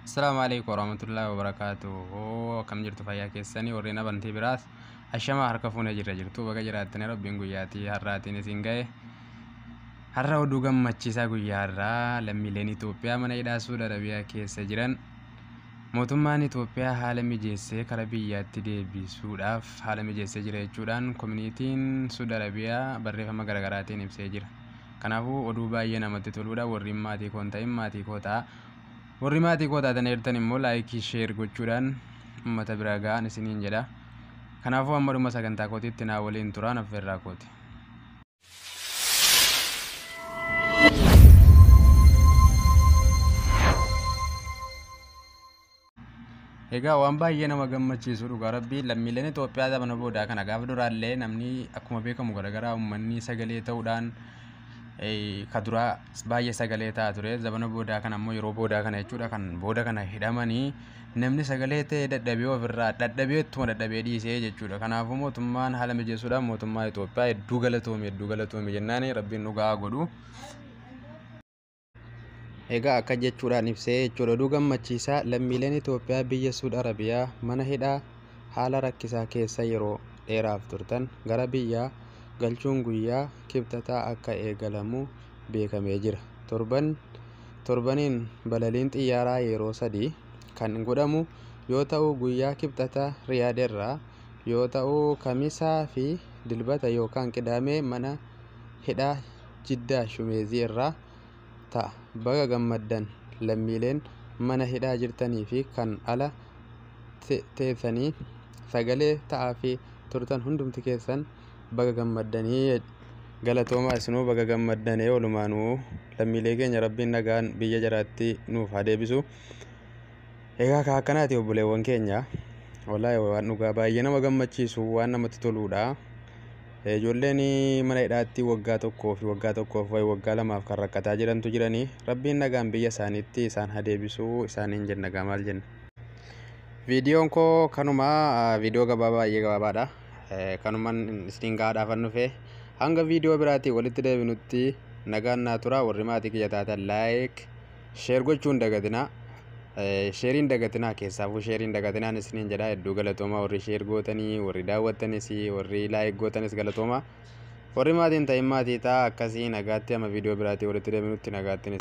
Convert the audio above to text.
Assalaamu alaikum warahmatullahi wabarakaatuh. Akkam jirtu fayyaa keessanii warreen amantii biraas ashamaa harka fuunee jirra jirtu baga jiraattanii rabbiin guyyaatii har'aatiin isin ga'e. Har'a oduu gammachiisaa guyyaa har'aa lammiileen Itoophiyaa mana hidhaa Suudi Arabiyaa keessa jiran mootummaan Itoophiyaa haala mijeessee karaa biyyaatti deebisuudhaaf haala mijeessee jira jechuudhaan koominiitiin Suudi Arabiyaa barreeffama garaagaraatiin ibsee jira. Kanaafuu oduu baay'ee namatti toludha. Warri maatii koo hin ta'in maatii koo ta'a. Warri maatii koo taatan eertan immoo like share gochuudhaan uummata bira ga'an isiniin jedha. Kanaafuu amma dhuma sagantaa kootiitti naa waliin turaan affeerraa kooti. Egaa waan baay'ee nama gammachiisu dhugaa rabbii lammiileen Itoophiyaa zamana boodaa kana gaafa duraallee namni akkuma beekamu garaagaraa uummanni sagalee ta'uudhaan ka duraa baay'ee sagalee ta'a ture zamana boodaa kana ammoo yeroo boodaa kana jechuudha kan booda kana hidhamanii namni sagalee ta'ee dadhabee ofirraa dadhabee ittuma dadhabee dhiisee jechuudha. Kanaafuu mootummaan haala mijeessuudhaan mootummaa Itoophiyaa hedduu galatoome hedduu galatoome jennaan rabbiin dhugaa godhu. Egaa akka jechuudhaan ibsee jechuudha oduu gammachiisaa lammiileen Itoophiyaa biyya Suudi Arabiyaa mana hidhaa haala rakkisaa keessa yeroo dheeraaf turtan gara biyyaa galchuun guyyaa kibxataa akka eegalamu beekamee jira. Torbaniin balaliin xiyyaaraa yeroo sadii kan godhamu yoo ta'u guyyaa kibxataa Riyaad irraa yoo ta'u kamisaa fi dilbata yookaan qidaamee mana hidhaa Jiddaa Shumeezii irraa ta'a. Baga gammaddan lammiileen mana hidhaa jirtanii fi kan ala teessanii sagalee ta'aa fi turtan hundumti keessan baga gammaddanii galatoomaa isinuu baga gammaddanii walumaanuu lammiilee keenya rabbiin nagaan biyya jaraatti nuuf haa deebisu. Egaa ka akkanaati obboleewwan keenya wallaahi waan dhugaa baay'ee nama gammachiisu waan namatti toludha. Ijoolleen mana hidhaatti waggaa tokkoo fi waggaa tokkoof wayi waggaa lamaaf kan rakkataa jirantu jiranii rabbiin nagaan biyya isaaniitti isaan haa deebisuu isaaniin jenna gaa maal jenna. Viidiyoon koo kanuma viidiyoo gabaabaa baay'ee gabaabaadha. Kanuman isiniin gahaadhaafan dhufe hanga viidiyoo biraatiin walitti deebinutti nagaan naa tura warri maatii kiyya taatan like share gochuun dagatinaa. Sheeriin dagatinaa keessaafuu sheeriin dagatinaan isiniin jedha hedduu galatoomaa warri share gootanii warri daawwattanis warri like gootanis galatoomaa warri maatiin ta'in maatii ta'a akkasii nagaatti amma viidiyoo biraatiin walitti deebinutti nagaatti.